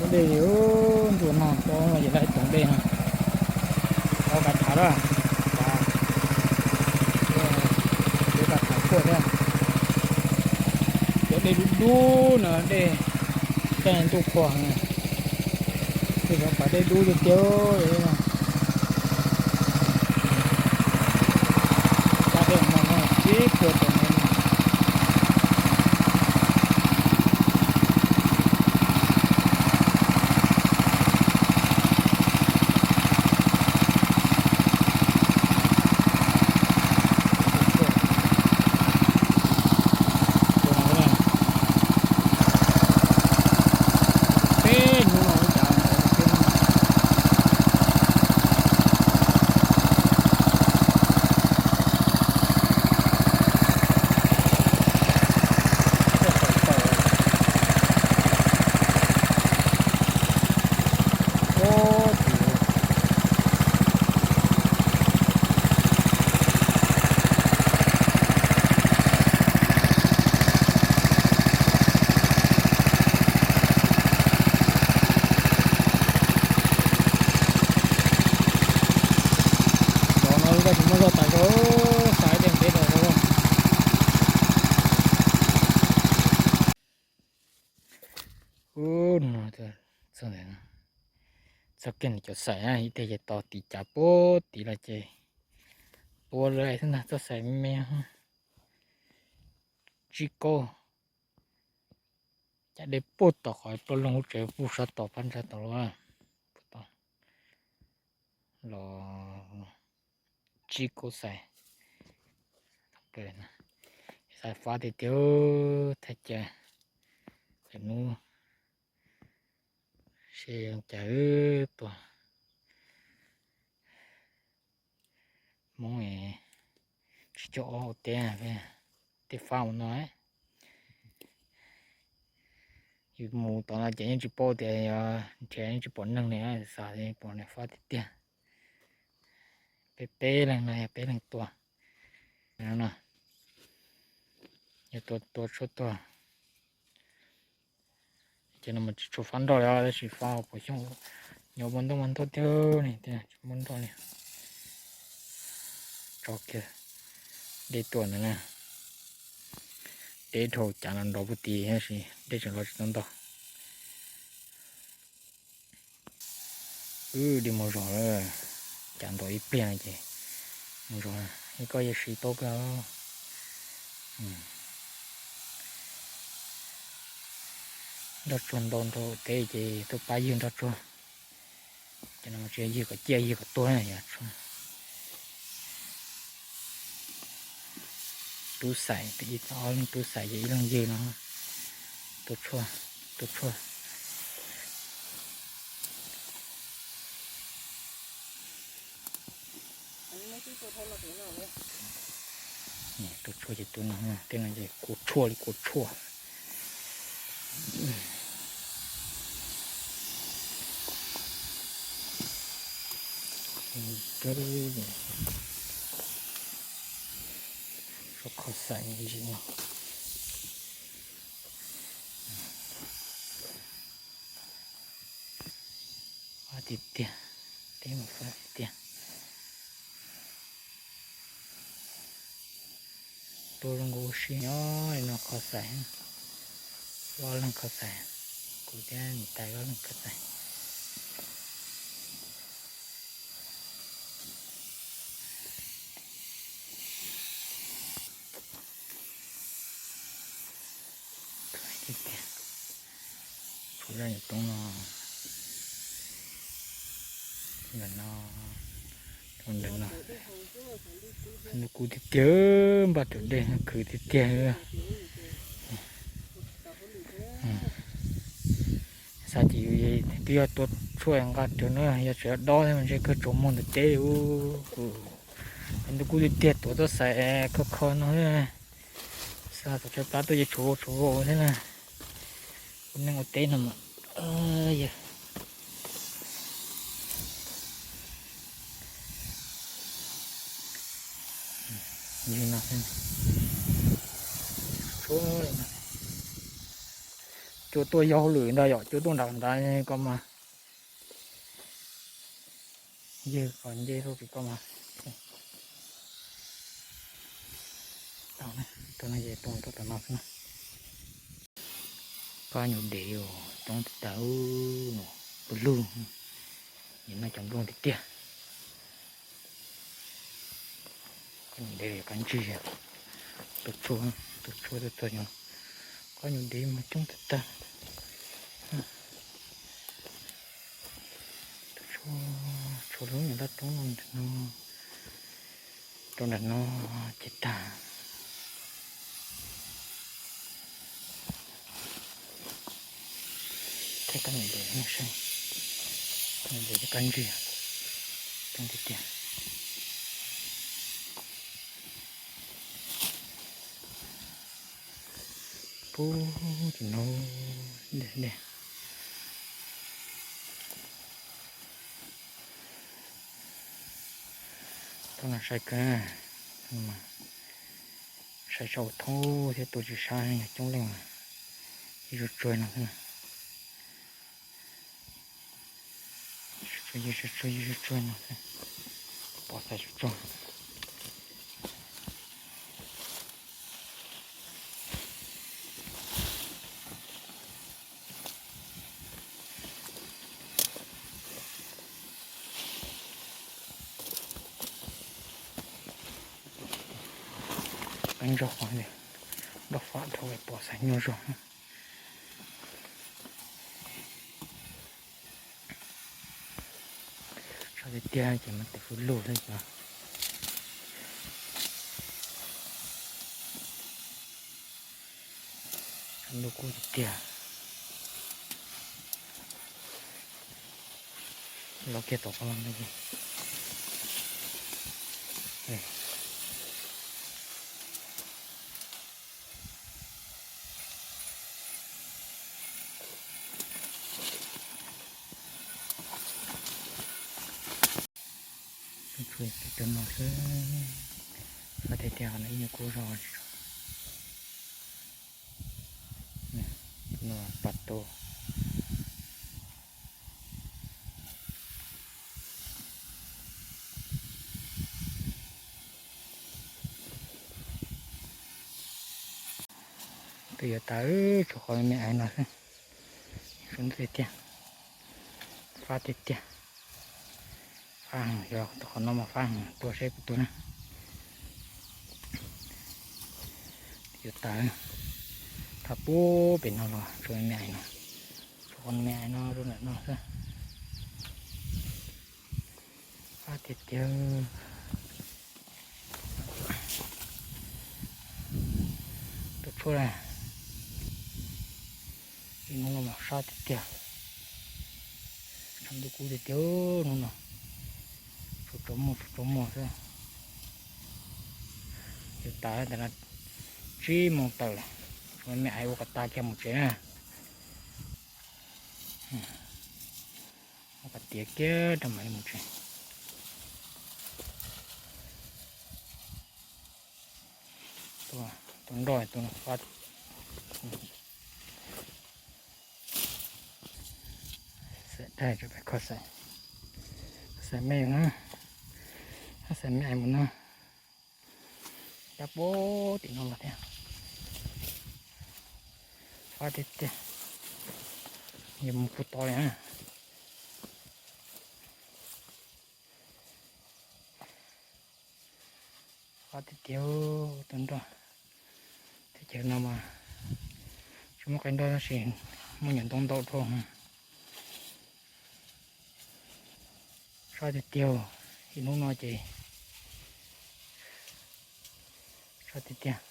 Dej ntsuag nag, pom no ces lawv toov dej no. Tau kav tham lawm, kav tham kuaj thiab. Cov dej dub dub no, dej caij ntuj qhuav no, tej cov pas dej dub tiag tiag. Cab dej no sib puag tau no. Peb hnub no ua cas ntawd thiab. Los no koj tsis muaj zog tas zog, xaiv dej ntev tas zog. Ub, no txog ntawm no, txog kiag ntawm cov xaim na, ib teg ces tos tim cav puag tim los ces tua lawm xwb ntag, txoj xaim me me tsib kaub. Cas dej puag tom qhov ploj loog lub tsev puag sab tom phab ntsa tom los, los tsib kaub xais. Xais fab tiag tiag, thaj chaw lwm hnub seb zoo cas tuaj. Hmoob tsis coj ob ua teb, tej fab ua no. Yus mus tom no ces yeej tsis paub tias yog nrhiav yeej tsis pom neeg li, xav pom niam fab tiag tiag. Peb peb leeg no yog peb leeg tua no, yog tua tua tshuaj tuag. Ces no mas tsis tshua fab nroj li os, tab sis fab puas xyoob nyob muaj ntoj muaj ntoj tiag li, tsis muaj nroj li. Tso kiag dej tuaj ntawd na, dej dhau cav no nrov puag tid tab sis dej tseem los tsis tau ntau. Wb dej mus zog lawm, cav nrov ib pliag no ces mus zog, ib koj yuav siv tau kawg. Nroj tsuag ntau nrog teb ces tuaj pab ywg nroj tsuag. Ces no tsis yog ywg kom ciaj, ywg kom tuag na yog. Tub xais, ob leeg tub xais ces ib leeg ywg no. Tua tshuaj, tua tshuaj. Tua tshuaj ces tua no, tej no ces kua tshuaj li kua tshuaj. Tso kho xais ntsis no. Fab tiag tiag, teb mus fab tiag tiag. Tuaj zoo nkaus ua si nyob li no kho xais, ob leeg kho xais, kuv thiab niam tais ob leeg kho xais. Tiag tiag, tshuav zaj nyuam roob no, ntawm no, ntawm no, ntuj kub tiag tiag, npaj rawv dej khwv tiag tiag. Xav ces yus twb yog tua tshuaj nqa rawv no, yog tseem yog dob thiab mas ntshe kawg tsaus muag ntawm teb ub. Ntuj kub tiag tiag tuav txoj xais kho kho no. Xav tom tshaib plab tuaj ces tshuav vau tshuav vau thiab na. Ua neej ua teb no mas yog yog no xwb. Tshuav li no. Cua tuaj yau hauj lwm ntag yom, cua tuaj nram ntawd ko mas. Yawg kom nce rau pem ko mas. Tau, tus no ces tua rau tom no xwb na. Kab nyuj dev coob tag tag, pw lug. Nim no cov nplooj tiag tiag. Kab nyuj dev yuav kab ntsig, tus tshuaj, tus tshuaj tuaj txog, kab nyuj dev mas coob tag tag. Tus tshuaj, tshuaj lub nyuag nrab roob no, rau nram no ces tag. Thiab kab nyuj dev, kab nyuj dev thiab kab ntsig coob tiag tiag. Pub tim no deb deb. Tuaj no sai kawg, sai sau thoob thiab tua tsis sab, coob leej mas ib zuj tsuag no xwb. Ib zuj tsuag, ib zuj tsuag no xwb, pom xav zuj tsuag. Qeeb zaub qhov ntawd, nroj fab dhau pom xav nyuaj zog. Sab tiag tiag ces mas tes hwj lug thiab ces. Sab ntuj kub tiag tiag. Los kiag tom qab no. Cov no xwb, fab tiag tiag, qhov no ib nyuag kub zog. No pas tus. Twb yuav tas, tshuav qhov me me ais no xwb. Tshuav ntau tiag tiag, fab tiag tiag. Fab heev, yog tus qhov no mas fab heev, tua seb puas tua na. Twb yuav tas, thaj pub pem no los tshuav me me ais no, tshuav qhov me me ais no rau ntawm no xwb. Fab tiag tiag. Tus tshuaj na, ib hnub no mas sab tiag tiag. Tshav ntuj kub tiag tiag hnub no. Tsuas tsaus muag tsuas tsaus muag xwb. Yuav tas ntawm no tsib moos tawm lawm, tshuav me ais ua kom tas kiag mus tsev na. Ua kom tiav kiag rau mam li mus tsev. Tus nroj tus no fab. Xaim daig, kho xaim, xaim me na, xaim me mus na. Cab puag tim no los thiab. Fab tiag tiag. Yuav mus puag tod li na. Fab tiag tiag tus nroj. Teb chaws no mas tsis muaj qe nroj tab sis muaj nyuam ntoo ntau dhau. Sab tiag tiag, ib hnub no ces sab tiag tiag.